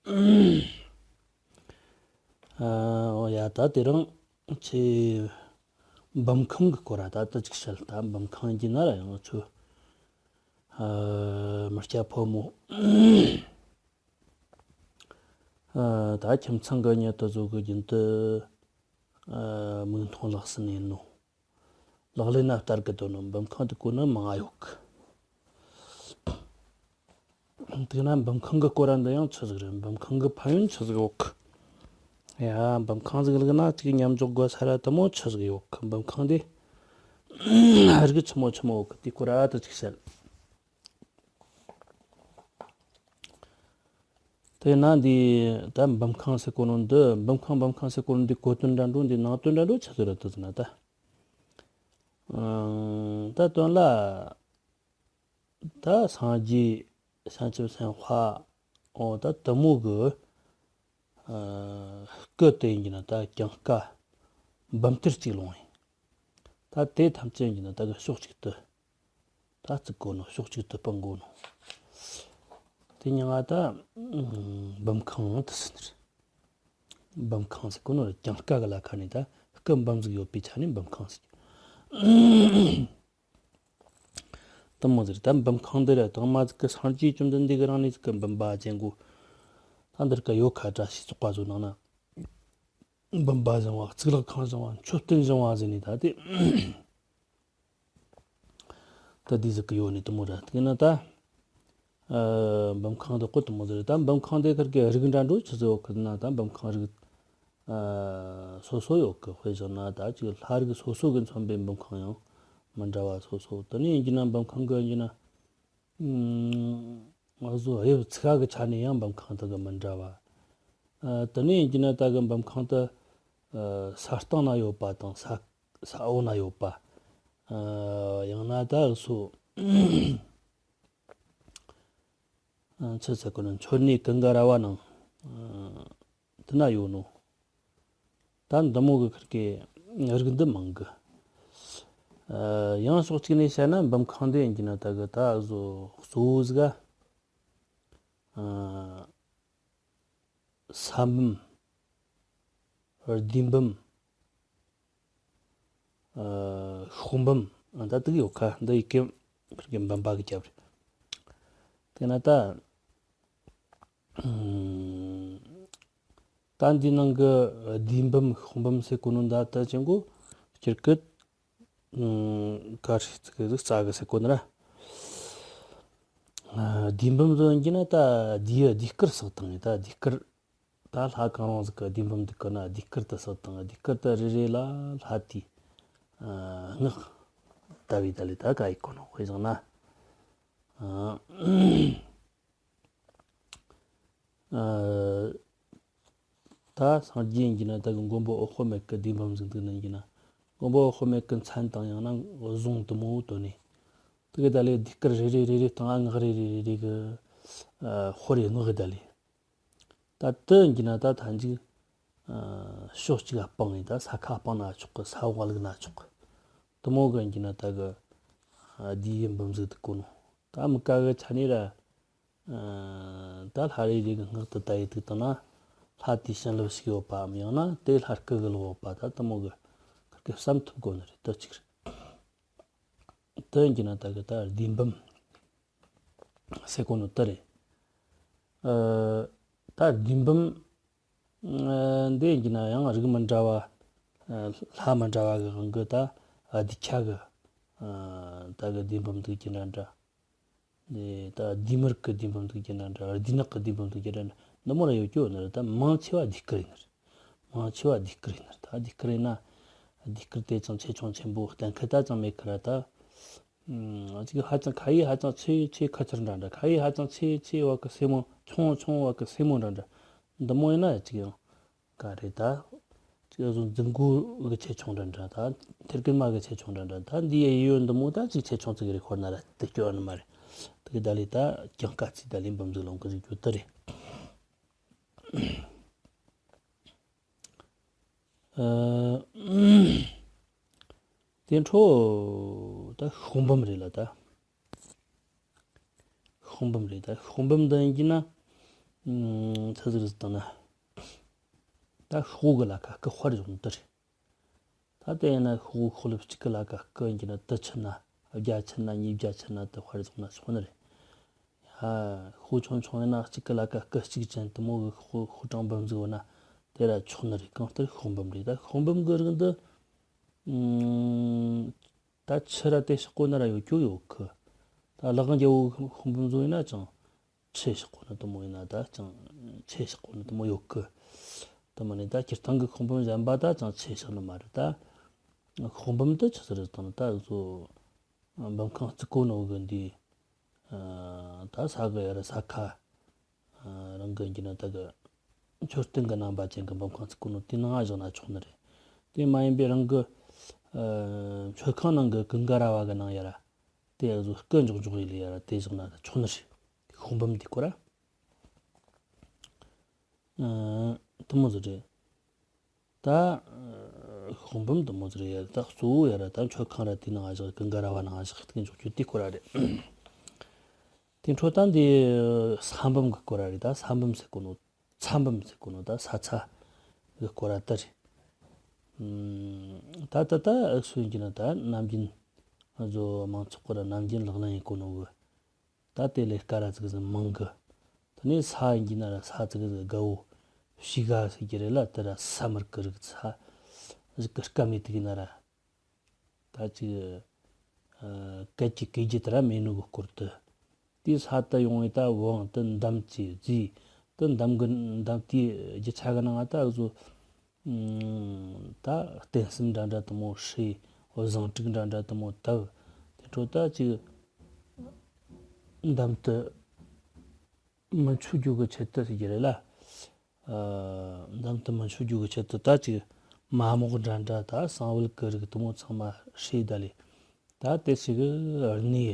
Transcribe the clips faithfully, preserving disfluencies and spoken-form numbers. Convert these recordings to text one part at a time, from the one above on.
ཨ། འོ་ཡ། ད་དེ་རིང་ཁྱེད་འབུམ་ཁང་གི་སྐོར་ར་ད་ལྟ་ཅིག་བཤད། ད་འབུམ་ཁང་གི་ན་ར་ཡང་ཚོ། ཨ། མི་སྐྱ་ཕོ་མོ། ཨ། ད་ཁྱིམ་ཚང་གི་ཉེ་དུ་བཟོ་གི་རྒྱུན་དུ། ཨ། མིག་མཐོང་ལག་ཟིན་ཡིན་ནོ། ལག་ལེན་ན་བསྟར་གི་དོན་ནི་འབུམ་ཁང་དེ་གོ་ནི་མང་ང་ཡོད་གི། དེ་ན་འབུམ་ཁང་གི་སྐོར་ར་འདི་ཡང་ཆི་ཟིག་རེད། འབུམ་ཁང་གི་ཕན་ཡོན་ཆི་ཟིག་ཡོད་གི། ཡ། འབུམ་ཁང་ཟིག་ལུག་ན་ཅིག་མཉམ་འཇོག་དགོས་ས་ར་དེ་མོ་ཆི་ཟིག་ཡོད་གི། འབུམ་ཁང་དེ་རིགས་ཆི་མོ་ཆི་མོ་ཡོད་གི། དེ་སྐོར་ར་དེ་ཅིག་བཤད། དེ་ན་འདི་ད་འབུམ་ཁང་ཟེར་གོ་ནོ་འདི། འབུམ་ཁང་འབུམ་ཁང་ཟེར་གོ་ནོ་འདི་གོ་དོན་འདྲ་འགྲོ། འདི་ནང་དོན་འདྲ་འགྲོ་ཆི་ཟིག་རེད་དེ་ཟེར་ན་ད། ཨང་། ད་དོན་ལ། ད་སངས་རྒྱས་བྱང་ཆུབ་སེམས་དཔའ། འོ་ད་དེ་མོ་གི། ཨ། སྐུ་དེ་ཡིན་གྱི་ན་ད་གྱང་ཀ་འབུམ་གཏེར་གཅིག་ལོངས་ཡིན། ད་དེ་ཐམས་ཅད་ཡིན་གྱི་ན་ད་གི་ཕྱོགས་གཅིག་ཏུ་ད་བརྩིགས་གོ་ནོ། ཕྱོགས་གཅིག་ཏུ་སྤུངས་གོ་ནོ། དེ་མྱིང་ང་ད་འབུམ་ཁང་དུ་ཟེར་ནི་རེད། འབུམ་ཁང་ཟེར་གོ་ནོ་ར་གྱང་ཀ་གི་ལ་ཁ་ནས་ད་སྐུ་འབུམ་ཟིག་ཡོད་པའི་ཆ་ནས་འབུམ་ཁང་ཟེར། དེ་མོ་ཟེར། ད་འབུམ་ཁང་འདི་ར་དང་མ་ཟིག་གི་སངས་རྒྱས་བཅོམ་ལྡན་འདས་ཀྱི་རང་གནས་ཟིག་གི་འབུམ་པ་ཅན་གོ། ད་འདིར་ཀ་ཡོད་ཁ། བཀྲ་ཤིས་ཚོགས་པ་ཚོ་ནང་ན་འབུམ་པ་བཞེངས་པ། གཙུག་ལག་ཁང་བཞེངས་པ། མཆོད་རྟེན་བཞེངས་པ་ཟེར་ནས་ད་དེ། ད་འདི་ཟིག་གི་ཡོད་ནི་དེ་མོ་ར། དེ་ན་ད། ཨ། འབུམ་ཁང་འདི་ཀོ་དེ་མོ་ཟིག་རེད། ད་འབུམ་ཁང་འདི་ཁར་གི་རིགས་འདྲ་འགྲོ་ཆི་ཟིག་ཡོད་གི་ན། ད་འབུམ་ཁང་རིགས། ཨ། སོ་སོ་ཡོད་གི། དཔེ་བཞག་ན་ད་ཅིག་ལྷ་རིགས་སོ་སོ་གི་མཚོན་པའི་འབུམ་ཁང་ཡང་མི་འདྲ་བ་སོ་སོ། དེ་ནས་ཡིན་གྱི་ན་འབུམ་ཁང་གི་ཡིན་གྱི་ན། ཨ། ང་ཚོ་དབྱིབས་ཚིག་གི་ཆ་ནས་ཡང་འབུམ་ཁང་དག་གི་མི་འདྲ་བ། ཨ། དེ་ནས་ཡིན་གྱི་ན་ད་གི་འབུམ་ཁང་དུ། ཨ། ས་སྟེང་ན་ཡོད་པ་དང་ས་ས་འོག་ན་ཡོད་པ། ཨ། ཡང་ན་ད་སོ། ཨ། ཆི་ཟེར་གོ་ནོ། མཆོད་གནས་ཀུན་དགའ་ར་བ་ནང་། ཨ། དེ་ན་ཡོད་ནོ། ད་འདི་མོ་གི་ཁར་གི་རིགས་འདི་མང་གི། ཨ། ཡང་ཕྱོགས་གཅིག་ནས་བཤད་ན་འབུམ་ཁང་འདི་ཡིན་གྱི་ན་ད་གི་ད་གཟོད་གཙོ་བོ་ཟིག་ག། ཨ། ས་འབུམ། ལྡེའུ་འབུམ། ཨ། ཤོག་འབུམ། ཨ། ད་དེ་གི་ཡོད་ཁ། འདི་ཡི་གེ་ཁར་གི་འབུམ་པ་གི་རྒྱབ་རེད། དེ་ན་ད། ཨ། ད་འདི་ནང་གི་ལྡེའུ་འབུམ་ཤོག་འབུམ་ཟེར་གོ་ནོ་འདི་ད་ཅན་གོ་སྤྱིར་གི། ཨ། ག་རེ་ཟེར་གི་རྩ་གི་ཟེར་གོ་ནི་ར། ཨ། ལྡེའུ་འབུམ་ཟེར་གྱི་ན་ད་ལྡེའུ་ལྡེ་དཀར་བསགས་བཏང་ངེ། ད་ལྡེ་དཀར། ད་ལྷ་གང་རུང་ཟིག་གི་ལྡེའུ་འབུམ་འདི་གི་ན་ལྡེ་དཀར་དུ་བསགས་བཏང་ངེ། ལྡེ་དཀར་དུ་རེ་རེ་ལ་ལྷ་དེའི། ཨ། སྔགས་བཏབ་བས་ད་ལས་ད་ག་ཡི་གོ་ནོ། དཔེ་བཞག་ན། ཨ། ཨ། ད་སངས་རྒྱས་ཡིན་གྱི་ན་ད་གི་མགོན་པོ་འོད་དཔག་མེད་ཀྱི་ལྡེའུ་འབུམ་ཟིག་འདུག་ནི་ཡིན་གྱི་ན། མགོན་པོ་འོད་དཔག་མེད་ཀྱི་མཚན་དང་ཡང་ན་གཟུངས་དེ་མོ་བཏོན་ནས། དེ་གི་ད་ལས་ལྡེ་དཀར་རེ་རེ་རེ་རེ་དང་། ཨ། སྔགས་རེ་རེ་རེ་རེ་གི། ཨ། ཧོ་རེ་སྔགས་གི་ད་ལས། ད་དེ་ཡིན་གྱི་ན་ད་མཐའ་མཇུག་ཨ། ཕྱོགས་གཅིག་ག་སྤངས་ནས་ད་ས་ཁ་སྤངས་ན་ཆོག་གི། ས་འོག་བླུགས་ན་ཆོག་གི། དེ་མོ་གི་ཡིན་གྱི་ན་ད་གི། ཨ། ལྡེའུ་འབུམ་ཟིག་འདུག་གོ་ནོ། ད་མི་ཀ་གི་ཆ་ནས་ར། ཨ། ད་ལྷ་རེ་རེ་གི་སྔགས་དེ་བཏབ་ཡི་དུས་དང་ན། ལྷ་དེའི་བྱིན་རླབས་ཤིག་ཡོད་པའམ། ཡང་ན་དེ་ལྷ་སྐུ་གི་ལོག་ཡོད་པ། ད་དེ་མོ་གི་ཁུར་གི་བསམ་ཐུབ་དགོས་ནི་རེད། དེ་གཅིག་རེད། དེ་ཡིན་གྱི་ན་ད་གི་ད་ལྡེའུ་འབུམ་ཟེར་གོ་ནོ་དེ་རེད། ཨ། ད་ལྡེའུ་འབུམ། ཨ། འདི་ཡིན་གྱི་ན་ཡང་རིགས་མི་འདྲ་བ། ཨ། ལྷ་མི་འདྲ་བ་གི་དབང་གིས་ད། ཨ། གདུལ་བྱ་གི། ཨ། ད་གི་ལྡེའུ་འབུམ་འདུག་གི་འདྲ་འདྲ། ནས་ད་ལྡེ་མིག་གི་ལྡེའུ་འབུམ་འདུག་གི་འདྲ་འདྲ། ལྡེ་ནག་གི་ལྡེའུ་འབུམ་འདུག་གི་འདྲ་འདྲ། འདི་མོ་ར་ཡོད་ཀྱི་ཡོད་ནི་རེད། ད་མང་ཆེ་བ་ལྡེ་དཀར་ཡིན་ནི་རེད། མང་ཆེ་བ་ལྡེ་དཀར་ཡིན་ནི་རེད། ད་ལྡེ་དཀར་ཡིན་ན། ལྡེ་དཀར་དེ་ཙམ་ཆེ་ཆུང་ཆེན་པོ་གཏན་འཁེལ་ད་ཙམ་མེད་ཁ་ར་ད། ཨ། ཅིག་ཧ་ཅང་ཁ་ཡི་ཧ་ཅང་ཆེ་ཆེ་ཁ་ཚུར་འདྲ་འདྲ། ཁ་ཡི་ཧ་ཅང་ཆེ་ཆེ་བ་གི་སེན་མོ། ཆུང་ཆུང་བ་གི་སེན་མོ་འདྲ་འདྲ། འདི་མོ་ཡིན་ན་ཅིག་ཡང་ག་རེད་ད། ཅིག་བཟོ་འཛིན་གོ་གི་ཆེ་ཆུང་འདྲ་འདྲ། ད་ཐེར་ཀི་མ་གི་ཆེ་ཆུང་འདྲ་འདྲ། ད་འདི་ཡི་ཡོད་འདི་མོ་ད་ཅིག་ཆེ་ཆུང་ཅིག་རེད། ཤོར་ན་ར་དེ་སྐྱོ་ནི་མ་རེད། དེ་གི་ད་ལས་ད་གྱང་ཀ་ཅིག་ད་ལས་འབུམ་ཟིག་ལོངས་གི་ཟིག་རྒྱུ་དེ་རེད། ཨ། དེ་འཕྲོ་ད་ཤོག་འབུམ་རེད་ལ་ད། ཤོག་འབུམ་རེད་ད། ཤོག་འབུམ་འདི་ཡིན་གྱི་ན། ཨ། ཚ་ཟིག་རེད་དང་ན། ད་ཤོག་གི་ལ་ཁ་སྐུ་དཔར་བཞག་ནི་དེ་རེད། ད་དེ་ཡིན་ན་ཤོག་ཤོག་ལེབ་གཅིག་གི་ལ་ཁ་སྐུ་ཡིན་གྱི་ན་དུ་ཆི་ན་བརྒྱ་ཆི་ན་ཉིས་བརྒྱ་ཆི་ན་དུ་དཔར་བཞག་ན་ཆོག་ནི་རེད། ཡ། ཤོག་ཆུང་ཆུང་ཡིན་ན་གཅིག་གི་ལ་ཁ་སྐུ་གཅིག་ཅན་དུ་མོ་གི་ཤོག་ཤོག་གྲངས་འབུམ་ཟིག་བོ་ན་དེ་ར་ཆོག་ནི་རེད། གང་ལྟར་ཤོག་འབུམ་རེད། ད་ཤོག་འབུམ་གི་རིགས་འདི། ཨུམ། ད་ཆི་ར་དེ་ཤོག་གོ་ན་ར་ཡོད་རྒྱུ་ཡོད་གི། ད་ལག་རྒྱ་བོ་ཤོག་འབུམ་བཟོ་ཡིན་ན་ཅང་ཆེ་ཤོག་གོ་ན་དུ་མོ་ཡིན་ན་ད་ཅང་ཆེ་ཤོག་གོ་ན་དུ་མོ་ཡོད་གི། དུ་མོ་ནི་ད་སྤྱིར་བཏང་གི་ཤོག་འབུམ་གཞན་པ་ད་ཅང་ཆེ་ཤོག་ནི་མ་རེད། ད་ཤོག་འབུམ་དུ་ཆི་ཟིག་རེད་དང་ད་བཟོ། འབུམ་ཁང་བརྩིགས་གོ་ནོ་གི་འདི། ཨ། ད་ས་གི་ཡ་ར་ས་ཁ། ཨ། རང་གི་འགྱིན་ན་ད་གི་མཆོད་རྟེན་གི་རྣམ་པ་ཅན་གི་འབུམ་ཁང་བརྩིགས་གོ་ནོ་དེ་ནང་ང་བཞག་ན་ཆོག་ནི་རེད། དེ་མ་ཡིན་པའི་རང་གི། ཨ། མཆོད་ཁང་ནང་གི་ཀུན་དགའ་ར་བ་གི་ནང་ཡ་ར། དེ་ཡ་བཟོ་སྐུ་འཇོག་འཇོག་ཡི་ལ་ཡ་ར་དེ་བཞག་ན་ཆོག་ནི་རེད། ཤོག་འབུམ་འདི་སྐོར་ར། ཨ། དུ་མོ་ཟིག་རེད། ད། ཤོག་འབུམ་དུ་མོ་ཟིག་རེད་ཡ། ད་གཙོ་བོ་ཡ་ར་ད་མཆོད་ཁང་ར་དེ་ནང་ང་བཞག་ཀུན་དགའ་ར་བ་ནང་ང་བཞག་སྟེ་འཇོག་རྒྱུ་དེ་སྐོར་ར་རེད། དེ་འཕྲོ་ད་འདི་ས་འབུམ་གི་སྐོར་ར་རེད། ད་ས་འབུམ་ཟེར་གོ་ནོ། ཚ་འབུམ་ཟེར་གོ་ནོ་ད་ས་ཚ་གི་སྐོར་ར་ད་རེད། ཨུམ། ད་ད་ད་འུ་སུ་ཡིན་གྱི་ན་ད་ནམ་རྒྱུན་བཟོ་མང་ཚོགས་སྐོར་ར་ནམ་རྒྱུན་ལག་ལེན་ཡིན་གོ་ནོ་གི། ད་དེ་ལས་སྐ་ར་ཙིག་ཟིག་མང་གི། དེ་ནས་ས་ཡིན་གྱི་ན་ར་ས་ཙིག་ཟིག་དགའ་བོ་ཕྱི་ག་ཟེར་གྱི་རེད་ལ། དེ་ར་ས་མར་ཀི་རིགས་ས་ཟིག་གི་སྐམ་མེ་དེ་གི་ན་ར། ད་ཅིག་ཨ། སྐད་ཀྱི་སྐད་རྒྱུ་དེ་ར་མེད་ནོ་གི་སྐོར་དུ། དེའི་ས་དུ་ཡོང་བའི་ད་བང་དུ་འདམ་གྱི་རྫས་དུ་འདམ་གི་འདམ་དེའི་རྒྱུ་ཆ་གི་ནང་ང་ད་བཟོ། ཨུམ། ད་རྟེན་གསུམ་འདྲ་འདྲ་དུ་མོ་ཧྲེ། བཟང་དྲུག་འདྲ་འདྲ་དུ་མོ་བཏབ། དེ་འཕྲོ་ད་ཅིག་འདམ་དུ་མི་འཆུག་རྒྱུ་གི་ཆེད་དུ་ཟེར་གྱི་རེད་ལ། ཨ། འདམ་དུ་མི་འཆུག་རྒྱུ་གི་ཆེད་དུ་ད་ཅིག་མ་རྨོག་འདྲ་འདྲ་ད་གསང་བལ་གི་རིགས་དུ་མོ་ཚང་མ་ཧྲེ་ད་ལས། ད་དེ་ཞིག་གི་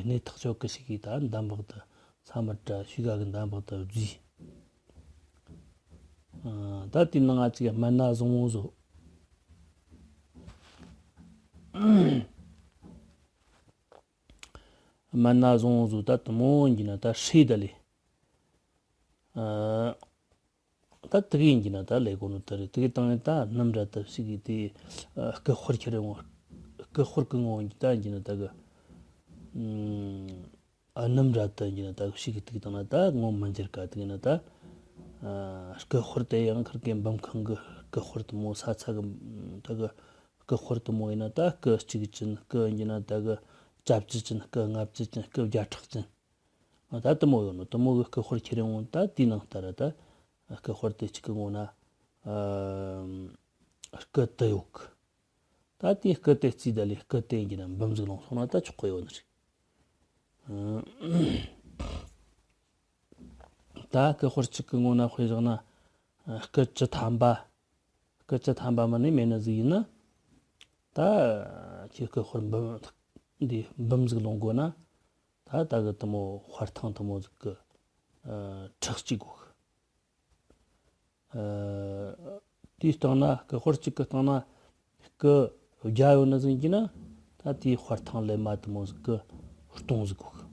སྣེ་ཐག་ཆོད་གི་ཞིག་གིས་ད་འདམ་བག་ཏུ་ཚ་མར་དྲ་ཤུ་ག་གི་འདམ་བག་ཏུ་བརྫིས། ཨ། ད་དེའི་ནང་ང་ཅིག་སྨན་སྣ་བཟང་བོ་བཟོ། སྨན་སྣ་བཟང་བོ་བཟོ་ད་དུ་མོ་ཡིན་གྱི་ན་ད་ཧྲེ་ད་ལས། ཨ། ད་དེ་གི་ཡིན་གྱི་ན་ད་ལས་གོ་ནོ་ད་རེད། དེ་གི་བཏང་ཡིན་ད་སྣུམ་ར་ད་ཞིག་གིས་དེ། ཨ། སྐུ་དཔར་ཁྱེར་ཡོང་། སྐུ་དཔར་གི་ངོ་བོ་ཡིན་གྱི་ད་ཡིན་གྱི་ན་ད་གི། ཨ། སྣུམ་ར་ད་ཡིན་གྱི་ན་ད་གི་ཞིག་གིས་དེ་གི་བཏང་ན་ད་ངོ་མི་འགྱུར་ག་དེ་གི་ན་ད། ཨ། སྐུ་དཔར་དེ་ཡང་ཁིར་གི་འབུམ་ཁང་གི་སྐུ་དཔར་དུ་མོ་ས་ཚ་གི་ད་གི་སྐུ་དཔར་དུ་མོ་ཡིན་ན་ད་སྐུ་གཅིག་ཅན། སྐུ་ཡིན་གྱི་ན་ད་གི་བཅོ་བརྒྱད་ཅན། སྐུ་ལྔ་བཅུ་ཅན། སྐུ་བརྒྱ་ཕྲག་ཅན། ད་དུ་མོ་ཡོད་ནོ་དུ་མོ་གི་སྐུ་དཔར་ཁྱེར་ཡོང་ད་དེའི་ནང་ལྟར་ད་སྐུ་དཔར་དེ་གཅིག་གི་ངོ་ན། ཨ། སྐུ་དུ་ཡོད་གི། ད་དེའི་སྐུ་དེ་རྩིས་ད་ལས་སྐུ་དེ་ཡིན་གྱི་ན་འབུམ་ཟིག་ལོངས་སོང་ན་ད་ཆོག་གི་ཡོད་ནི་རེད། ད་སྐུ་དཔར་གཅིག་གི་ངོ་ན་དཔེ་བཞག་ན། སྐུ་བཅུ་ཐམ་པ། སྐུ་བཅུ་ཐམ་པ་མ་ནི་མེད་ནི་ཟིག་ཡིན་ན། ད་ཁྱེད་སྐུ་དཔར་འབུམ་འདི་འབུམ་ཟིག་ལོངས་དགོས་ན། ད་ད་གི་དུ་མོ་དཔར་ཐང་དུ་མོ་ཟིག་གི། ཨ། ཁྲག་གཅིག་དགོས་གི། ཨ། དེའི་སྟེང་ན་སྐུ་དཔར་གཅིག་གི་སྟེང་ན་སྐུ་བརྒྱ་ཡོད་ནི་ཟིག་ཡིན་གྱི་ན། ད་དེའི་དཔར་ཐང་ལེབ་མ་དུ་མོ་ཟིག་གི་སྟོང་ཟིག་དགོས་གི།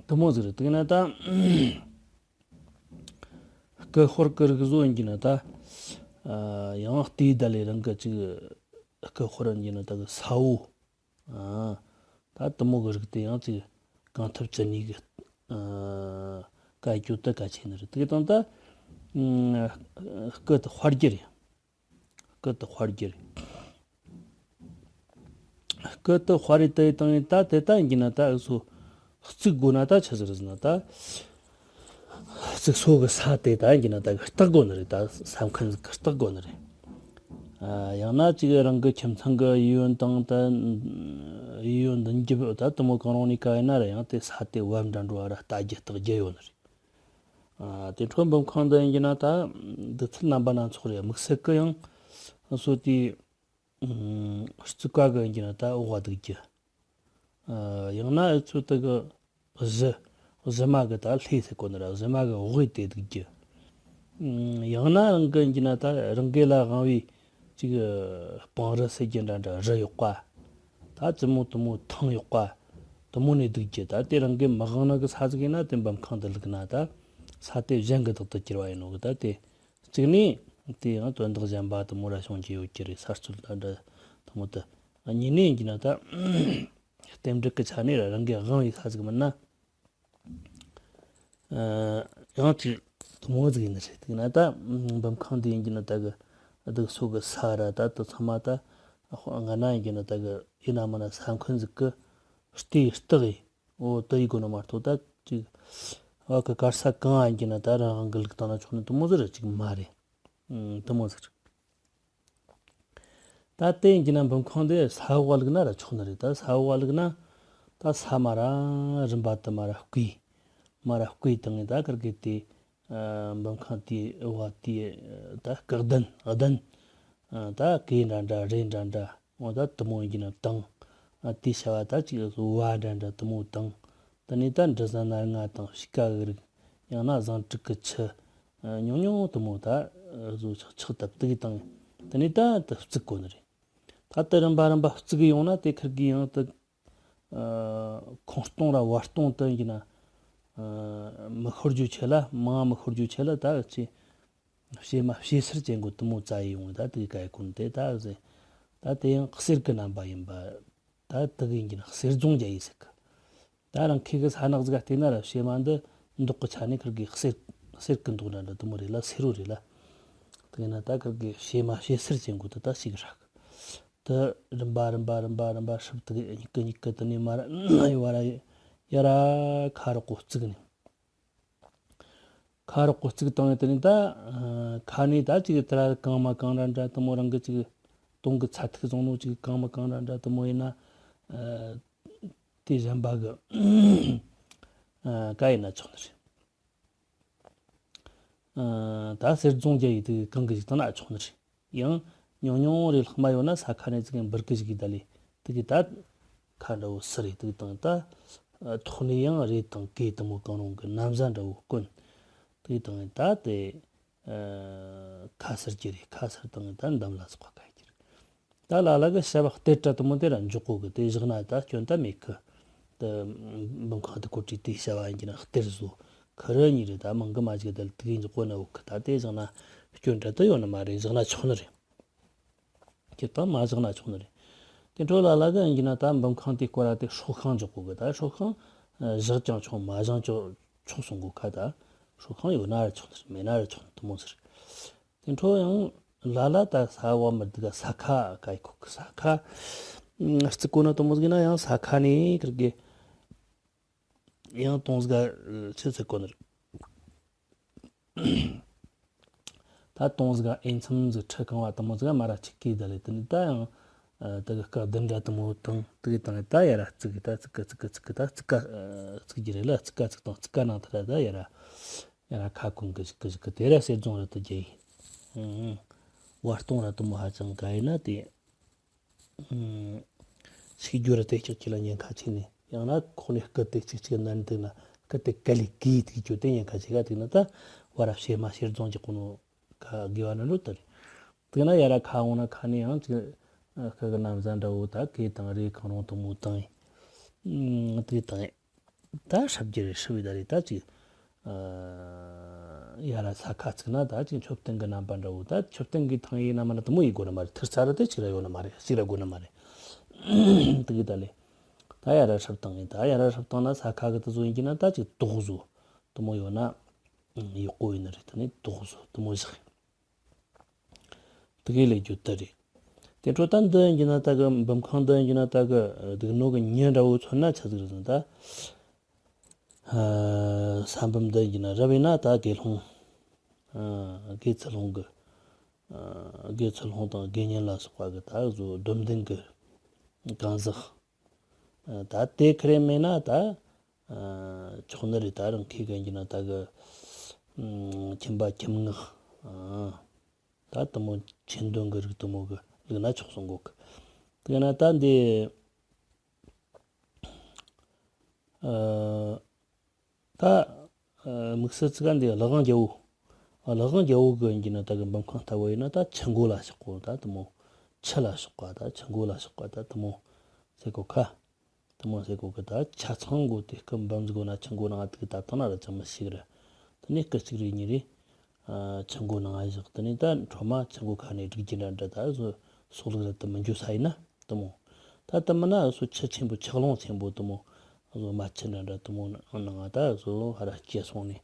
དུ་མོ་ཟིག་རེད། དེ་ན་ད། སྐུ་དཔར་གི་རིགས་བཟོ་ཡིན་གྱི་ན་ད། ཨ། ཡང་ལྟེ་ད་ལས་རང་གི་ཅིག་སྐུ་དཔར་ཡིན་གྱི་ན་ད་གི་ས་བོ། ཨ། ད་དུ་མོ་གི་རིགས་དེ་ཡང་ཅིག་གང་ཐུབ་ཅི་ནུས་གི། ཨ། གལ་ཆེ་ད་གལ་ཆེ་ནི་རེད། དེ་དང་ད། ཨ། སྐུ་དེ་དཔར་རྒྱུ་རེད། སྐུ་དེ་དཔར་རྒྱུ་རེད། སྐུ་དེ་དཔར་རེ་དེ་བཏང་ཡིན་ད་དེ་ད་ཡིན་གྱི་ན་ད་འུ་ཚོ་བརྩིགས་དགོས་ན་ད་ཆི་ཟིག་རེད་ཟེར་ན་ད། བརྩིགས་སོ་གི་ས་དེ་ད་ཡིན་གྱི་ན་ད་གི་བརྟག་དགོས་ནི་རེད། ད་ས་མཁན་ཟིག་གི་བརྟག་དགོས་ནི་རེད། ཨ། ཡང་ན་ཅིག་རང་གི་ཁྱིམ་ཚང་གི་གཡས་གཡོན་དང་ད་གཡས་གཡོན་མདུན་རྒྱབ་ད་དུ་མོ་གང་རུང་ནས་ག་ཡིན་ན་ར་ཡང་དེ་ས་དེ་བབ་འདྲ་འགྲོ་བ་ར་ལྟ་རྒྱུ་བརྟག་རྒྱུ་ཡོད་ནི་རེད། ཨ། དེ་འཕྲོ་འབུམ་ཁང་འདི་ཡིན་གྱི་ན་ད་འདི་ཚོ་རྣམ་པ་སྣ་ཚོགས་རེད། དམིགས་བསལ་གི་ཡང་སོ་དེའི། ཨ། རྩིག་པ་གི་ཡིན་གྱི་ན་ད་འོག་བ་སྡུག་རྒྱུ། ཨ། ཡང་ན་འུ་ཚོ་དེ་གི་གཞི། གཞི་མ་གི་ད་ལྷེ་ཟེར་གོ་ནི་ར། གཞི་མ་གི་འོག་དེ་སྡུག་རྒྱུ། ཨ། ཡང་ན་རང་གི་ཡིན་གྱི་ན་ད་རང་གི་ལ་དབང་བའི་ཅིག་སྤང་རི་ཟེར་རྒྱུ་འདྲ་འདྲ་རི་ཡོད་པ། ད་ཙི་མོ་དུ་མོ་ཐང་ཡོད་པ། དེ་མོ་ནས་སྡུག་རྒྱུ། ད་དེ་རང་གི་མི་དབང་ནི་གི་ས་ཟིག་ཡིན་ན་དེ་འབུམ་ཁང་དུ་བླུགས་ན་ད་ས་དེ་གཞན་གི་བདག་ཏུ་གྱུར་བ་ཡིན་ནོ་གི། ད་དེ་གཅིག་ནས་དེ་ཡང་དོན་དག་གཞན་པ་དེ་མོ་ར་བྱུང་རྒྱུ་ཡོད་རྒྱུ་རེད། ས་རྩོད་ད་འདྲ་དེ་མོ་དེ། གཉིས་ནས་ཡིན་གྱི་ན་ད་རྟེན་འབྲེལ་གི་ཆ་ནས་རང་གི་དབང་བའི་ས་ཟིག་མིན་ན། ཨ། ཡང་ཅིག་དེ་མོ་ཟིག་ཡིན་ནི་རེད། དེ་ན་ད་འབུམ་ཁང་དེ་ཡིན་གྱི་ན་ད་གི་སྡུག་སོ་གི་ས་ར་ད་དེ་ཚང་མ་ད་སྔ་ན་ཡིན་གྱི་ན་ད་གི་ཡིན་ན་མིན་ན་ས་འཁོན་ཟིག་གི་ལྟེ་ཡི་སྟག་ཡིན། འོ་དེ་ཡི་སྒོ་ནས་མ་གཏོགས་ད་ཅིག་བ་གི་དཀར་ས་གང་ཡིན་གྱི་ན་ད་རང་རང་གི་ལུགས་བཏང་ན་ཆོག་ནི་དེ་མོ་ཟིག་རེད་ཅིག་མ་རེད། ཨང་། དེ་མོ་ཟིག་རེད། ད་དེ་ཡིན་གྱི་ན་འབུམ་ཁང་དེ་ས་འོག་བླུགས་ན་ར་ཆོག་ནི་རེད། ད་ས་འོག་བླུགས་ན་ད་ས་མ་ར་རིམ་པ་དེ་མ་ར་བརྐོས། མ་ར་བརྐོས་བཏང་ངས་ད་ཁིར་གི་དེ་ཨ་འབུམ་ཁང་དེའི་འོག་དེའི་ད་སྐག་གདན་གདན་ཨ་ད་གོས་འདྲ་འདྲ་རས་འདྲ་འདྲ་འོ་ད་དེ་མོ་ཡིན་གྱི་ན་བཏང་། ཨ་དེའི་བྱ་བ་ད་ཅིག་བ་འདྲ་འདྲ་དེ་མོ་བཏང་། དེ་ནས་ད་འབྲུ་ཟན་སྣ་ལྔ་དང་སྤྱིལ་ཀ་གི་རིགས། ཡང་ན་བཟང་དྲུག་གི་ཆུ། ཨ་ཉུང་ཉུང་དེ་མོ་ད་བཟོ་ཆག་ཆག་ད་བཏུགས་བཏང་། དེ་ནས་ད་དེ་བཙུགས་དགོ་ནི་རེད། ད་དེ་རིམ་པ་རིམ་པ་བཙུགས་ཡོང་ན་དེ་ཁིར་གི་ཡང་དེ་ཨ་ཁོང་སྟོང་ར་བར་སྟོང་དུ་ཡིན་ན། ཨ་མི་ཤོར་རྒྱུ་ཆེ་ལ་མང་མི་ཤོར་རྒྱུ་ཆེ་ལ་ད་ཅི་བྱེ་མ་བྱེ་སེར་ཅན་གོ་དེ་མོ་བཙལ་ཡོང་ད་དེ་གི་ག་ཡི་ཀུན་དེ་ད་ཟེ། ད་དེ་ཡང་གསེར་གི་རྣམ་པ་ཡིན་པ། ད་དེ་གི་ཡིན་གྱི་ན་གསེར་རྫོང་རྒྱ་ཡིས་ཟེར་གི། ད་རང་ཁྱེད་ཀྱི་ས་ནག་ཟིག་ག་བལྟས་ན་ར་བྱེ་མ་འདི་མདོག་གི་ཆ་ནས་ཁིར་གི་གསེར་གསེར་གི་མདོག་འདྲ་འདྲ་དེ་མོ་རེད་ལ་སེར་རོ་རེད་ལ། དེ་ན་ད་ཁིར་གི་བྱེ་མ་བྱེ་སེར་ཅན་གོ་དེ་ད་ཞིག་རག་དེ་རིམ་པ་རིམ་པ་རིམ་པ་རིམ་པ་ཧྲིབ་དེ་གི་གཉིས་ཀི་གཉིས་ཀི་དེ་ནས་མར་ཡོ་བ་ར་ཡ་ར་ཁ་རོག་གོ་བཙུགས་ནས། ཁ་རོག་གོ་བཙུགས་བཏང་ཡོད། དེ་ནས་ད་ཁ་ནས་ད་ཅིག་དེ་ར་གང་མ་གང་འདྲ་འདྲ་དེ་མོ་རང་གི་ཅིག་དུང་གི་ཚ་ཐིག་བཟུང་ནོ་ཅིག་གང་མ་གང་འདྲ་འདྲ་དེ་མོ་ཡིན་ན། དེ་གཞན་པ་གི་ཨ་ག་ཡིན་ན་ཆོག་ནི་རེད། ཨ་ད་གསེར་རྫོང་རྒྱ་ཡི་དེ་གང་གི་ཞིག་བཏང་ན་ཆོག་ནི་རེད། ཡང་ཉུང་ཉུང་རེ་ལྷག་མ་ཡོད་ན་ས་ཁ་ནས་ཅིག་འབུར་གི་ཞིག་གི་ད་ལས་དེ་གི་ད་ཁ་འདྲ་བོ་སུ་རེད་དེ་གི་བཏང་ད་ཐོག་ནས་ཡང་རེད་དང་གོས་དེ་མོ་གང་རུང་གི་ན་བཟའ་འདྲ་བོ་གོན་དེ་གི་བཏང་ད་དེ། ཨ་ཁ་སར་གྱི་རེད། ཁ་སར་དང་ད་འདམ་ལ་སོགས་པ་ག་གྱི་རེད། ད་ལ་ལ་གི་བྱ་བ་གཏེར་བྲ་དུ་མོ་དེ་ར་འཇོག་གོ་གི་དེ་བཞག་ན་ད་སྐྱོན་ད་མེད་གི། ད་འབུམ་ཁང་དུ་གོ་ཁྲིད་དེ་བྱ་བ་ཡིན་གྱི་ན་གཏེར་བཟོ་ཁི་རི་གཉིས་རེད། ད་མང་གི་མ་བཞག་ད་དེ་གི་འཇོག་གོ་ན་འོ་གི། ད་དེ་བཞག་ན་སྐྱོན་བྲ་ད་ཡོད་ནི་མ་རེད། བཞག་ན་ཆོག་ནི་རེད། ཁྱེད་ད་མ་བཞག་ན་ཆོག་ནི་རེད། དེ་འཕྲོ་ལ་ལ་གི་ཡིན་གྱི་ན་ད་འབུམ་ཁང་དེ་སྐོར་ར་དེ་སྲོག་ཤིང་འཇོག་གོ་གི། ད་སྲོག་ཤིང་བཞག་ཀྱང་ཆོག་མ་བཞག་ཀྱང་ཆོག་གསུང་གོ་ཁ། ད་སྲོག་ཤིང་ཡོད་ན་ར་ཆོག་ནི་རེད། མེད་ན་ར་ཆོག་ནི་དེ་མོ་ཟེར། དེ་འཕྲོ་ཡང་ལ་ལ་ད་ས་བ་མི་འདུག་ག་ས་ཁ་ག་ཡི་ཁུག་གི་ས་ཁ་བརྩིགས་གོ་ན་དེ་མོ་ཟིག་ན་ཡང་ས་ཁ་ནས་ཁིར་གི་ཡང་དུང་ཟིག་ག་ཆི་ཟེར་གོ་ནི་རེད། ད་དུང་ཟིག་ག་ཨེ་མཚམས་ཟིག་ཁྲི་གང་བ་དེ་མོ་ཟིག་ག་མ་ར་ཆིག་གི་ད་ལེ་དེ་ནི་ད་ཡང་ཨ་དེ་གི་སྐག་ལྡུམ་འདྲ་དེ་མོ་དང་དེ་གི་དང་ད་ཡ་ར་བརྩིགས་གི། ད་བརྩིགས་གི་བརྩིགས་གི་བརྩིགས་གི་ད་བརྩིགས་ག་ཨ་བརྩིགས་རྒྱུ་རེད་ལ། བརྩིགས་ག་བརྩིགས་དང་བརྩིགས་ག་ནང་དེ་ར་ད་ཡ་ར་ཡ་ར་ཁ་གོན་གི་ཞིག་གི་ཞིག་གི་དེ་ར་གསེར་རྫོང་ར་དུ་རྒྱ་ཡིན། ཨང་། བར་སྟོང་ར་དེ་མོ་ཧ་ཅང་ག་ཡིན་ན་དེ། ཨང་། ཞིག་རྒྱུ་ར་དེ་ཅག་ཅིག་ལ་ཉེན་ཁ་ཆེ་ནས། ཡང་ན་ཁོག་ནས་སྐུ་དེ་ཅིག་ཅིག་ནན་དུ་ན་སྐུ་དེ་ག་ལས་གིས་དེ་ཅོ་དེ་ཉེན་ཁ་ཆེ་ག་དེ་ན་ད་བ་ར་བྱེ་མ་གསེར་རྫོང་གི་ཁོ་ནོ་ཁ་དགེ་བ་ན་ལོ་དར། དེ་ན་ཡ་ར་ཁ་འོང་ན་ཁ་ནས་ཡང་ཅིག་ཁ་གི་ན་བཟའ་འདྲ་བོ་ད་གོས་དང་རས་གང་རུང་དེ་མོ་དང་ཡིན། དེ་དང་ཡིན། ད་སྲབ་རྒྱུ་རེད། སྲབ་བི་ད་རེད། ད་ཅིག་ཡ་ར་ས་ཁ་བརྩིགས་ན་ད་ཅིག་མཆོད་རྟེན་གི་རྣམ་པ་འདྲ་བོ། ད་མཆོད་རྟེན་གི་ཐང་ཡིན་ན་མ་ན་དེ་མོ་ཡི་དགོས་ནི་མ་རེད། ཐིར་ཚ་ར་དེ་ཅིག་ར་ཡོད་ནི་མ་རེད། ཅིག་ར་དགོས་ནི་མ་རེད། དེ་གི་ད་ལེ། ད་ཡ་ར་སྲབ་བཏང་ཡིན། ད་ཡ་ར་སྲབ་བཏང་ན་ས་ཁ་གི་དེ་བཟོ་ཡིན་གྱི་ན་ད་ཅིག་དོག་བཟོ་དེ་མོ་ཡོད་ན་ཡག་པོ་ཡིན་ནི་རེད། ད་ནི་དོག་བཟོ་དེ་མོ་བཞག་ཡིན། དེ་གི་ལས་རྒྱུ་དེ་རེད། དེ་འཕྲོ་ད་འདི་ཡིན་གྱི་ན་ད་གི་འབུམ་ཁང་འདི་ཡིན་གྱི་ན་ད་གི་སྡུག་ནོ་གི་ཉིན་འདྲ་བོ་མཚོན་ན་ཆི་ཟིག་རེད་ཟེར་ན་ད། ཨ་ས་འབུམ་འདི་ཡིན་གྱི་ན་རབ་ཡིན་ན་ད་དགེ་སློང་། ཨ་དགེ་ཚུལ་སློང་གི། ཨ་དགེ་ཚུལ་སློང་དང་དགེ་བསྙེན་ལ་སོགས་པ་གི་ད་གཟོད་སྡོམ་ལྡན་གི་གང་ཟག་ཨ་ད་དེ་ཁེར་མེད་ན་ད། ཨ་ཆོག་ནི་རེད། ད་རང་ཁེ་གན་གྱི་ན་ད་གི་ཨ་ཁྱིམ་པ་ཁྱིམ་ངག་ཨ་ད་དེ་མོ་ཆེ་འདོན་གི་རིགས་དེ་མོ་གི་ལུགས་ན་ཆོག་གསུང་གོ་གི། དེ་ན་ད་འདི་ཨ་ད་ཨ་དམིགས་བསལ་ཙི་ག་འདི་གླུ་དབང་རྒྱལ་པོ། ཨ་གླུ་དབང་རྒྱལ་པོ་གི་ཡིན་གྱི་ན་ད་གི་འབུམ་ཁང་ལྟ་བུ་ཡིན་ན་ད་ཆུ་མགོ་ལ་སོགས་པ་ད་དེ་མོ། ཆུ་ལ་སོགས་པ་ད་ཆུ་མགོ་ལ་སོགས་པ་ད་དེ་མོ་ཟེར་གོ་ཁ། དེ་མོ་ཟེར་གོ་གི། ད་ཆ་ཚང་དགོས་ཏེ་སྐུ་འབུམ་ཟིག་དགོས་ན་ཆུ་མགོ་ནང་དུ་ད་བཏང་ན་ར་ཅང་མི་ཤེས་གི་ར། དེ་ནས་སྐུ་གཅིག་རེ་གཉིས་རེ་ཨ་ཆུ་མགོ་ནང་བཞག་དེ་ནས་ད་འཕྲོ་མ་ཆུ་མགོ་ཁ་ནས་སྒྲིག་རྒྱུ་འདྲ་འདྲ། ད་བཟོ་སྲོག་ལུག་ར་དུ་མི་འགྱོ་ས་ཡིན་ན་དེ་མོ། ད་དེ་མིན་ན་བཟོ་ཆུ་ཆེན་པོ་ཆུ་ཀླུང་ཆེན་པོ་དེ་མོ་བཟོ་རྨ་ཆུ་འདྲ་འདྲ་དེ་མོ་ནང་ད་བཟོ་ཧ་ར་སྐྱེ་སོང་ནས་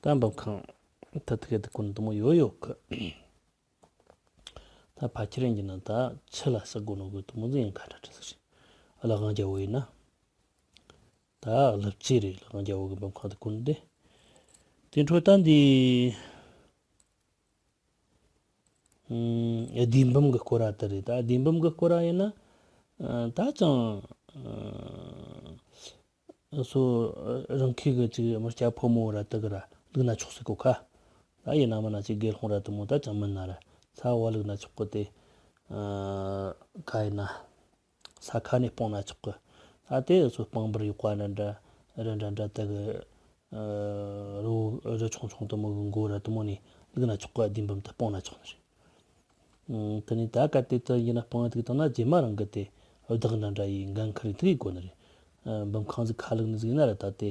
ད་འབུམ་ཁང་ད་དེ་ག་དེ་ཀུན་དེ་མོ་ཡོད་ཡོད་གི། ད་ཕལ་ཆེར་ཡིན་གྱི་ན་ད་ཆུ་ལ་ཟག་དགོས་ནོ་གི་དེ་མོ་ཟིག་ཡིན་ཁ་ཁྲ་ཁྲ་ཟིག་རེད། ལྷ་ཁང་རྒྱལ་པོ་ཡིན་ན། ད་ལྷུ་བྱེད་རེད། ལྷ་ཁང་རྒྱལ་པོ་གི་འབུམ་ཁང་དེ་ཀུན་དེ། དེ་འཕྲོ་ད་འདི་ཨ་ལྡེའུ་འབུམ་གི་སྐོར་ར་དེ་རེད། ད་ལྡེའུ་འབུམ་གི་སྐོར་ར་ཡིན་ན་ཨ་ད་ཅང་ཨ་སོ་རང་ཁུལ་གི་ཅིག་མི་སྐྱ་ཕོ་མོ་ར་དེ་གི་ར་བླུགས་ན་ཆོག་ཟེར་གོ་ཁ། ད་ཡིན་ན་མིན་ན་ཅིག་དགེ་སློང་ར་དེ་མོ་ད་ཅང་མིན་ན་ར་ས་བ་བླུགས་ན་ཆོག་གི། དེ་ཨ་ག་ཡིན་ན་ས་ཁ་ནས་སྤུངས་ན་ཆོག་གི། ད་དེ་སོ་སྤང་འབུར་ཡོག་པ་འདྲ་འདྲ་རི་འདྲ་འདྲ་དེ་གི་ཨ་རི་བོ་རི་ཆུང་ཆུང་དེ་མོ་གི་མགོ་ར་དེ་མོ་ནས་བླུགས་ན་ཆོག་གི། ལྡེའུ་འབུམ་དེ་སྤུངས་ན་ཆོག་ནི་རེད། ཨང་། དེ་ནས་ད་གལ་ཏེ་དེ་ཡིན་ན་སྤང་ཡ་དེ་གི་བཏང་ན་རྗེས་མ་རང་གི་དེ་བདག་འདྲ་འདྲ་ཡིས་འགན་ཁུར་ཡིན་དེ་གི་དགོས་ནི་རེད། ཨ་འབུམ་ཁང་ཟིག་ཁ་བླུགས་ནི་ཟིག་ཡིན་ན་ར་ད་དེ་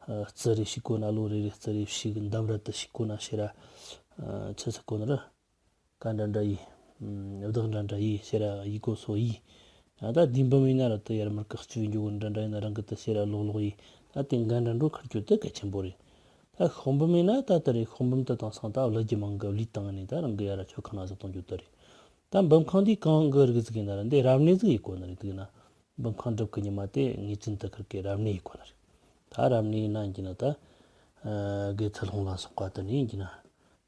ཨ་རྩི་རེ་ཞིག་དགོས་ན་ལོ་རེ་རེ་རྩི་རེ་ཞིག་འདམ་ར་དེ་ཞིག་དགོས་ན་ཕྱིར་ར་ཨ་ཆི་ཟིག་དགོས་ནི་རེད། ག་འདྲ་འདྲ་ཡིས་ཨ་བདག་འདྲ་འདྲ་ཡིས་ཕྱིར་ར་ཡིག་གོ་སོ་ཡིས། ཡང་ད་ལྡེའུ་འབུམ་ཡིན་ན་ར་དེ་ཡར་མར་གི་སྤྱི་བའི་འཇུག་གོ་འདྲ་འདྲ་ཡིན་ན་རང་གི་དེ་ཕྱིར་ར་ལོག་ལོག་ཡིས། ད་དེ་འགན་འདྲ་འགྲོ་ཁུར་རྒྱུ་དེ་གལ་ཆེན་པོ་རེད། ད་ཤོག་འབུམ་ཡིན་ན་ད་ལྟ་རེད། ཤོག་འབུམ་དུ་བཏང་སང་ད་བླུགས་རྒྱུ་མང་གི་བླུས་བཏང་ནས་ད་རང་གི་ཡར་མཆོད་ཁང་ན་ཟིག་གཏོང་རྒྱུ་དེ་རེད། ད་འབུམ་ཁང་འདི་གང་གི་རིགས་ཟིག་ཡིན་ན་ར་འདི་རབ་གནས་ཟིག་ཡིན་དགོས་ནི་རེད། དེ་ན་འབུམ་ཁང་སྒྲུབ་གི་ཉི་མ་དེ་ངེས་ཅན་དུ་ཁུར་གི་རབ་གནས་ཡིན་དགོས་ནི་རེད། ད་རབ་གནས་ཡིན་ན་ཡིན་གྱི་ན་ད་ཨ་དགེ་ཚུལ་སློང་ལ་སོགས་པ་དེ་ནས་ཡིན་གྱི་ན་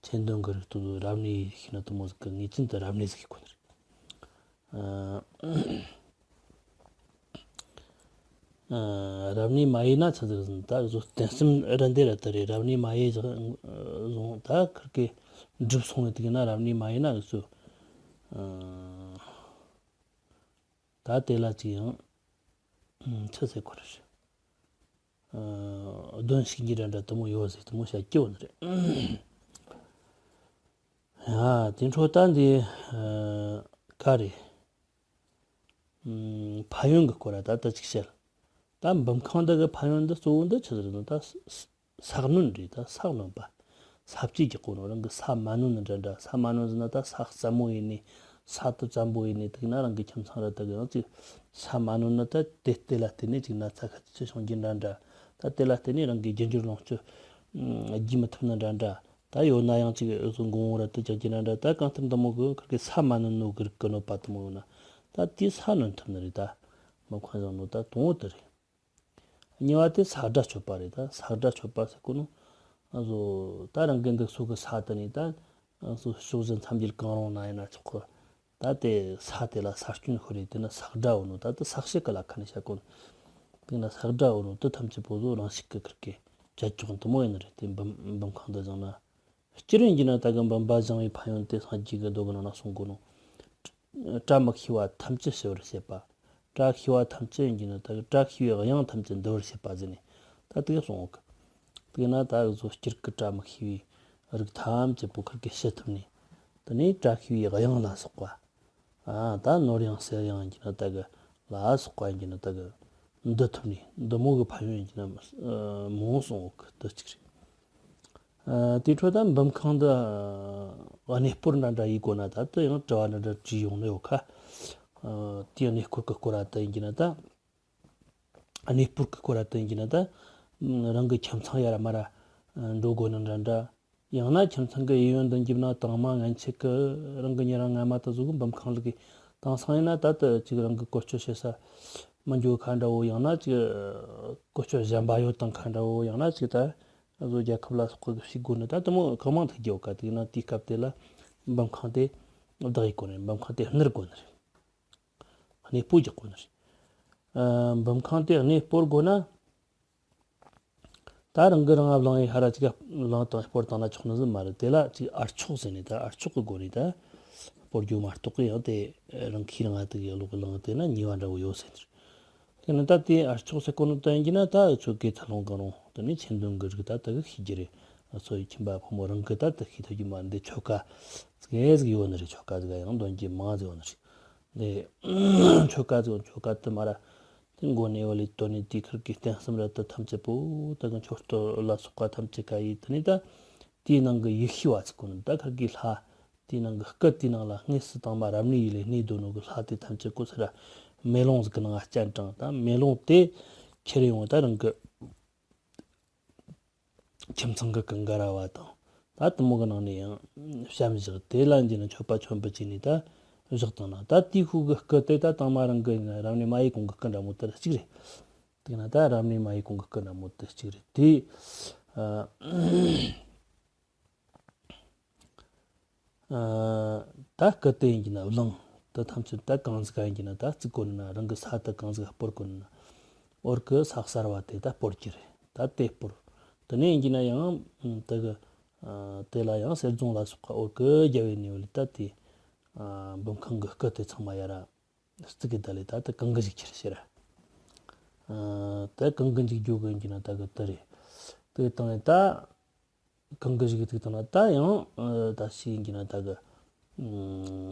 མཚན་དོན་གི་རིགས་དུ་རབ་གནས་ཤིག་ན་དེ་མོ་ཟིག་གི་ངེས་ཅན་དུ་རབ་གནས་ཟིག་ཡིན་དགོས་ནི་རེད། ཨ། ཨ། རབ་གནས་མ་ཡིན་ན་ཆི་ཟིག་ཟིན། ད་བཟོ་རྟེན་གསུམ་རི་འདི་ར་དེ་རེད། རབ་གནས་མ་ཡིན་ཟིག་བཟུང་ད་ཁུར་གི་འགྲུབ་སོང་བའི་དུས་ན་རབ་གནས་མ་ཡིན་ན་བཟོ་ཨ་ད་དེ་ལ་ཅི་ཡང་ཆི་ཟེར་གོ་རེད། ཨ་གདོན་ཞིག་གི་འདྲ་འདྲ་དེ་མོ་ཡོད་ཟེར་དེ་མོ་བཤད་ཀྱི་ཡོད་ནི་རེད། ཡ་དེ་འཕྲོ་ད་འདི་ཨ་ག་རེད། ཨམ། ཕན་ཡོན་གྱི་སྐོར་ལ་ད་ལྟ་ཅིག་བཤད། ད་འབུམ་ཁང་འདི་གི་ཕན་ཡོན་འདི་གཙོ་བོ་འདི་ཆི་ཟིག་རེད་ཟེར་ན་ད་ས་ས་སྣོན་རེད། ད་ས་སྣོན་པ། ས་བཅུད་ཀྱི་སྐོར་ནོ་རང་གི་ས་མ་སྣོན་ནི་འདྲ་འདྲ། ས་མ་སྣོན་ཟེར་ན་ད་ས་རྩ་མོ་ཡིན་ནི། ས་དུ་བཙན་པོ་ཡིན་ནི། དེ་ན་རང་གི་ཁྱིམ་ཚང་ར་ད་གི་ཡང་ཅིག་ས་མ་སྣོན་ནི་ད་དེ་དེ་ལ་བརྟེན་ནས་ཅིག་ན་ཚ་ཁ་ཆེ་བྱུང་རྒྱུ་འདྲ་འདྲ། ད་དེ་ལ་བརྟེན་ནས་རང་གི་རྒྱུ་འགྱུར་ལོངས་སྤྱོད་ཨམ་རྒྱུ་མི་ཐུབ་ནི་འདྲ་འདྲ། ད་ཡོད་ན་ཡང་ཅིག་འུ་ཚོ་འགོང་བོ་ར་དུ་རྒྱག་རྒྱུ་ན་འདྲ། ད་གང་ལྟར་འདི་མོ་གི་ཁུར་གི་ས་མ་ནོན་ནོ་གི་རིགས་གི་གནོད་པ་དེ་མོ་ཡོད་ན། ད་དེ་ས་ནོན་ཐུབ་ནི་རེད། ད་མི་ཁོན་བཟང་ནོ་ད་དང་བོ་དེ་རེད། གཉིས་པ་དེ་ས་དགྲ་གཅོད་པ་རེད། ད་ས་དགྲ་གཅོད་པ་ཟེར་གོ་ནོ། ཨ་ཟོ་ད་རང་གི་འདུག་སོ་གི་ས་དེ་ནས་ད་ཨ་ཟོ་ཕྱོགས་བཞི་མཚམས་བརྒྱད་གང་རུང་ན་ཡིན་ན་ཆོག་གི། ད་དེ་ས་དེ་ལ་ས་སྐྱོན་ཤོར་རེད། དེ་ན་ས་དགྲ་འོ་ནོ། ད་དེ་ས་གཤིས་ཀ་ལ་ཁ་ནས་བཤད་གོ་ནོ། དེ་ན་ས་དགྲ་འོ་ནོ་དེ་ཐམས་ཅད་པོ་ཟོ་རང་ཤུགས་ཀྱི་ཁུར་གི་བྱ་ཆོག་དེ་མོ་ཡིན་ནི་རེད། དེ་འབུམ་འབུམ་ཁང་དུ་བཞེངས་ན། སྤྱིར་ཡིན་གྱི་ན་ད་གི་འབུམ་པ་བཞེངས་པའི་ཕན་ཡོན་དེ་སངས་རྒྱས་ཀྱི་མདོ་གི་ནང་ན་གསུང་གོ་ནོ། བཀྲ་མི་ཤིས་པ་ཐམས་ཅད་ཞི་བར་བྱེད་པ། བཀྲ་ཤིས་པ་ཐམས་ཅད་ཡིན་གྱི་ན་ད་གི་བཀྲ་ཤིས་པའི་གཡང་ཐམས་ཅད་འདུལ་བར་བྱེད་པ་ཟེར་ནས་ད་དེ་གསུང་འོག་གི། དེ་ན་ད་གི་བཟོ་སྤྱིར་གི་བཀྲ་མི་ཤིས་པའི་རིགས་ཐམས་ཅད་པོ་ཁུར་གི་ཞི་ཐུབ་ནས། དེ་ནས་བཀྲ་ཤིས་པའི་གཡང་ལ་སོགས་པ། ཨ་ད་ནོར་གཡང་གསེར་གཡང་ཡིན་གྱི་ན་ད་གི་ལ་སོགས་པ་ཡིན་གྱི་ན་ད་གི་འདུལ་ཐུབ་ནས་འདི་མོ་གི་ཕན་ཡོན་ཡིན་གྱི་ན་མང་སོང་འོག་གི་དེ་གཅིག་རེད། ཨ་དེ་འཕྲོ་ད་འབུམ་ཁང་འདི་ཨ་གནས་སྤོར་འདྲ་འདྲ་ཡིན་དགོས་ན་ད་དེ་ཡང་དྲི་བ་འདྲ་འདྲ་དྲིས་ཡོང་ནི་ཡོད་ཁ། ཨ་དེ་གནས་སྐོར་གི་སྐོར་ར་ད་ཡིན་གྱི་ན་ད། གནས་སྤོར་གི་སྐོར་ལ་བསྟན་གྱི་ན་ད། རང་གི་ཁྱིམ་ཚང་ཡར་མར་འགྲོ་དགོས་ནི་འདྲ་འདྲ། ཡང་ན་ཁྱིམ་ཚང་གི་གཡས་གཡོན་དུ་འགྱིབ་ན་དང་མ་ངན་ཆད་ཀི་རང་གི་ཉེ་རང་རྔ་མ་དུ་ཟུག་གི་འབུམ་ཁང་ལུག་གི་དེང་སང་ཡིན་ན་ད་དུ་ཅིག་རང་གི་བཀོལ་སྤྱོད་བྱེད་ས་མི་འགྱོ་ཁ་འདྲ་བོ། ཡང་ན་ཅིག་བཀོལ་སྤྱོད་གཞན་པ་ཡོད་དང་ཁ་འདྲ་བོ། ཡང་ན་ཅིག་ད་བཟོ་རྒྱལ་ཁབ་ལ་སོགས་གི་ཞིག་དགོས་ནི་ད་དུ་མོ་གང་མང་ཐུག་རྒྱུ་ཡོད་ཀ། དེ་ན་དེའི་སྐབས་དེ་ལ་འབུམ་ཁང་དེ་བདག་ཡིག་དགོས་ནི། འབུམ་ཁང་དེ་སྣུར་དགོས་ནི་རེད། གནས་སྤོ་རྒྱག་དགོས་ནི་རེད། ཨ་འབུམ་ཁང་དེ་གནས་སྤོར་དགོས་ན། ད་རང་གི་རང་ང་བླངས་ཡི་ཧ་ར་ཅིག་བླངས་དང་སྤོར་བཏང་ན་ཆོག་ནི་ཟིག་མ་རེད། དེ་ལ་ཅིག་ཨར་ཆོག་ཟེར་ནས་ད་ཨར་ཆོག་གི་སྒོ་ནས་ད་སྤོར་རྒྱུ་མ་གཏོགས་གི་ཡང་དེ་རང་གིས་རང་ང་དེ་གི་ལོག་གི་བླངས་དེ་ན་ཉེས་པ་འདྲ་བོ་ཡོད་ཟེར་ནི་རེད། དེ་ནི་ད་དེ་ཨར་ཆོག་ཟེར་གོ་ནོ་ད་ཡིན་གྱི་ན་ད་ཨུ་ཚོ་དགེ་ཚུལ་སློང་གང་རུང་དེ་ནས་མཚན་དོན་གི་རིགས་ད་ད་གི་ཤེས་རྒྱུ་རེད། ཨུ་ཚོ་ཡི་ཁྱིམ་པ་ཕོ་མོ་རང་གི་ད་ད་ཤེས་ཐུབ་རྒྱུ་མ་འདི་ཆོ་ག་ཟིག་ཟིག་ཡོད་ནི་རེད། ཆོ་ག་ཟིག་ཡང་འདོན་རྒྱུ་མང་ཟིག་ཡོད་ནི་རེད། འདི་ཆོ་ག་ཟིག་ཆོ་ག་དུ་མ་ར་ དེ་མགོ་ནས་ཡོད་ལས་དོན་ནས་དེའི་ཁུར་གི་རྟེན་གསུམ་ར་དུ་ཐམས་ཅད་པོ་ད་གི་མཆོད་བསྟོད་ལ་སོགས་པ་ཐམས་ཅད་ཀ་ཡིས་དེ་ནས་ད་དེའི་ནང་གི་ཡེ་ཤེས་པ་ཚིག་གོ་ནི་ད་ཁུར་གི་ལྷ། དེའི་ནང་གི་སྐུ་དེའི་ནང་ལ་དངོས་སུ་དྭངས་མ་རབ་གནས་ཡིས་ལས་གནས་སྡོད་ནོ་གི་ལྷ་དེ་ཐམས་ཅད་ཀོ་ས་ར་མེ་ལོང་ཟིག་གི་ནང་ང་སྤྱན་དྲངས། ད་མེ་ལོང་དེ་ཁྱེར་ཡོང་ད་རང་གི་ཁྱིམ་ཚང་གི་ཀུན་དགའ་ར་བ་དང་ད་དུ་མོ་གི་ནང་ནས་ཡང་བཤམས་བཞག་དེ་ལ་འདི་ནི་མཆོད་པ་མཆོད་འབུལ་བྱས་ནས་ད་བཞག་བཏང་ན། ད་དེའི་ཤུགས་གི་སྐུ་དེ་ད་དྭངས་མ་རང་གི་རབ་གནས་མ་ཡི་གོང་གི་སྐུ་འདྲ་མོ་དེ་གཅིག་རེད། དེ་ན་ད་རབ་གནས་མ་ཡི་གོང་གི་སྐུ་འདྲ་མོ་དེ་གཅིག་རེད། དེ་ཨ། ཨ། ད་སྐུ་དེ་ཡིན་གྱི་ན་བླངས། ད་ཐམས་ཅད་ད་གང་ཟིག་ག་ཡིན་གྱི་ན་ད་བརྩིགས་གོ་ནི་ན་རང་གི་ས་དེ་གང་ཟིག་ག་སྤོར་གོ་ནི་ན། འོར་གི་ས་གསར་བ་དེ་ད་སྤོར་གྱི་རེད། ད་དེ་སྤོར། དེ་ནས་ཡིན་གྱི་ན་ཡང་དེ་གི་ཨ། དེ་ལ་ཡང་གསེར་རྫོང་ལ་སོགས་པ་འོར་གི་རྒྱབ་བའི་ནས་བ་ལས་ད་དེ་ཨ། འབུམ་ཁང་གི་སྐུ་དེ་ཚང་མ་ཡ་ར་བརྩིགས་གི་ད་ལས་ད་དེ་གང་གི་ཞིག་ཁྱེར་ཤེ་ར། ཨ། དེ་གང་གི་འཇིག་རྒྱུ་གི་ཡིན་གྱི་ན་ད་གི་དེ་རེད། དེ་དང་ད། གང་གི་ཞིག་ཐུག་བཏང་ན་ད་ཡང་ད་ཤེས་ཡིན་གྱི་ན་ད་གི་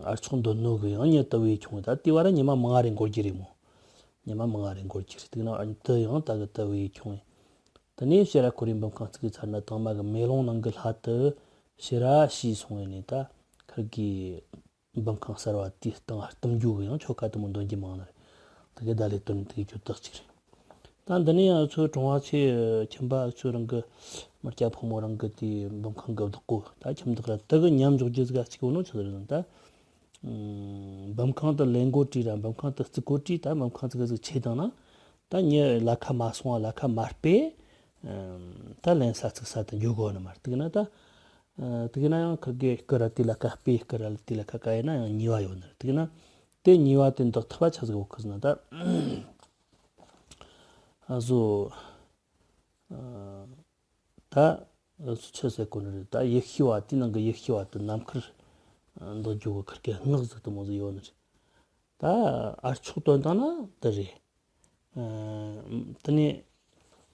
ཨར་ཆོག་འདོན་ནོ་གི་ཡང་ཉི་ལྟ་བུའི་ཁྱོང་ད་དེ་བ་ར་ཉི་མ་མང་རེ་འགོར་གྱི་རེད་མོ། ཉི་མ་མང་རེ་འགོར་གྱི་རེད། དེ་ན་ཨ་ནི་དེ་ཡང་ད་གི་ལྟ་བུའི་ཁྱོང་། དེ་ནས་ཕྱིར་ར་ཁོ་རའི་འབུམ་ཁང་བརྩིགས་གི་ཚར་ན་དྭངས་མ་གི་མེ་ལོང་ནང་གི་ལྷ་དེ་ཕྱིར་ར་ཤི་སོང་བས་ནས་ད་ཁུར་གི་འབུམ་ཁང་གསར་བ་དེའི་སྟེང་བསྟིམ་རྒྱུ་གི་ཡང་ཆོ་ག་དེ་མོ་འདོན་གྱི་མང་ནི་རེད། དེ་གི་ད་ལས་དོན་དེ་གི་ཇུས་ཐག་གཅིག་རེད། ད་འདི་ནས་ཡང་ཚོ་གྲོང་བ་ཆེ་ཁྱིམ་པ་ཚོ་རང་གི་མི་སྐྱ་ཕོ་མོ་རང་གི་དེ་འབུམ་ཁང་གི་བདག་པོ་ད་ཁྱིམ་བདག་ར་དེ་གི་མཉམ་འཇོག་རྒྱུ་ཟིག་གཅིག་བོ་ནོ་ཆི་ཟིག་རེད་ཟེར་ན་ད། འབུམ་ཁང་དུ་ལེན་གོ་དྲིས་ར་འབུམ་ཁང་དུ་བརྩིགས་གོ་དྲིས་ད་འབུམ་ཁང་བརྩིགས་ཟིག་ཆེ་དང་ན་ད་ཉི་ལ་ཁ་མ་སོང་བ་ལ་ཁ་མ་སྤེ། ད་ལེན་ས་བརྩིགས་ས་དུ་འཇུག་གོ་ནི་མ་རེད། དེ་གི་ན་ད། ཨ། དེ་གི་ན་ཡང་ཁུར་གི་སྐུ་ར་དེ་ལ་ཁ་སྤེ་སྐུ་ར་དེ་ལ་ཁ་ཀ་ཡིན་ན་ཡང་ཉེས་པ་ཡོད་ནི་རེད། དེ་གི་ན་དེ་ཉེས་པ་དེ་འདག་ཐུབ་པ་ཆ་ཟིག་འོ་ཁུ་ཟིན་ན་ད། ཨ་བཟོ། ཨ། ད་བཟོ་ཆི་ཟེར་གོ་ནི་རེད། ད་ཡེ་ཤེས་པ་དེ་ནང་གི་ཡེ་ཤེས་པ་དེ་ནམ་མཁར་འདག་རྒྱུ་གི་ཁུར་གི་སྔགས་ཟིག་དུ་མོ་ཟིག་ཡོད་ནི་རེད། ད་ཨར་ཆོག་དོན་དང་ན་དེ་རེད། ཨ། དེ་ནས་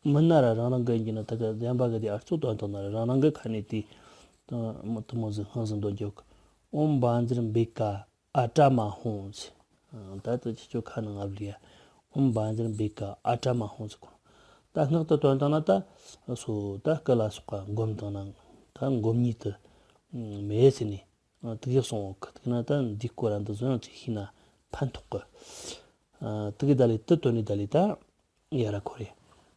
མི་སྣ་ར་རང་རང་གི་ཡིན་གྱི་ན་ད་ག་གཞན་པ་གི་དེ་ཨར་ཆོག་དོན་དང་ན་ར་རང་རང་གི་ཁ་ནས་དེ་དེ་མོ་ཟིག་སྔགས་ཟིག་འདོན་རྒྱུ་གི། ཨོཾ་བཛྲ་བྷཻ་ཥ་ཨ་ཏྲ་མ་ཧཱུྃ་ཟེར། ཨ། ད་དེ་ཁྱེད་ཚོ་ཁ་ནང་ང་བླུག་ཡ། ཨོཾ་བཛྲ་བྷཻ་ཥ་ཨ་ཏྲ་མ་ཧཱུྃ་ཟེར་གོ། ད་སྔགས་དེ་དོན་དང་ན་ད་སོ་ད་སྐུ་ལ་སོགས་པ་འགོམ་དང་ན་ད་འགོམ་ཉིད་དུ་མེད་ཟེར་ནས། ཨ། དེ་གི་སོང་འོག་གི་དེ་ན་ད་འདི་སྐོར་ར་འདི་བཟོ་ཡང་ཅིག་ཤེས་ན་ཕན་ཐོགས་གི། ཨ། དེ་གི་ད་ལས་དེ་དོན་ནི་ད་ལས་ད་ཡ་ར་ཁོ་རེ།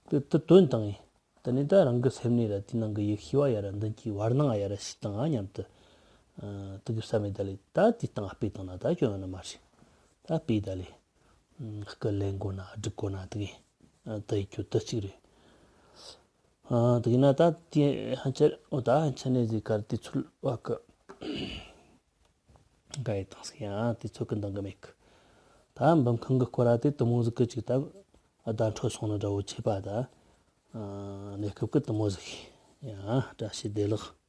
དེ་དེ་དོན་དང་ཡིན། དེ་ནི་ད་རང་གི་སེམས་ནས་ར་དེ་ནང་གི་ཡེ་ཤེས་པ་ཡ་ར་འདི་གི་བར་སྣང་ཡ་ར་ཤེས་དང་ཨ་མཉམ་དུ། ཨ། དེ་གི་བསམ་མེད་ད་ལས་ད་དེ་སྟེང་སྤེལ་བཏང་ན་ད་སྐྱོན་ཡོད་ནི་མ་རེད། ད་སྤེལ་ད་ལས། སྐུ་ལེན་དགོས་ན་སྒྲིག་དགོས་ན་དེ་གི། ཨ། དེ་ཡི་རྒྱུ་དེ་གཅིག་རེད། ཨ། དེ་ཡིན་ན་ད་དེ་ཧན་ཆད་འོ་ད་ཧན་ཆད་ནས་ཟིག་གར་དེ་ཚུལ་བ་གི་ག་ཡི་དང་ཟིག་ཡང་དེ་ཚོ་གི་འདང་གི་མེད་གི། ད་འབུམ་ཁང་གི་སྐོར་ར་དེ་དུ་མོ་ཟིག་གི་ཅིག་ད་བརྡ་འཕྲོད་སོང་ནི་འདྲ་བོ་ཆེ་པ་ད། ཨ། གནས་སྐབས་གི་དུ་མོ་ཟིག་ཡང་བཀྲ་ཤིས་བདེ་ལེགས།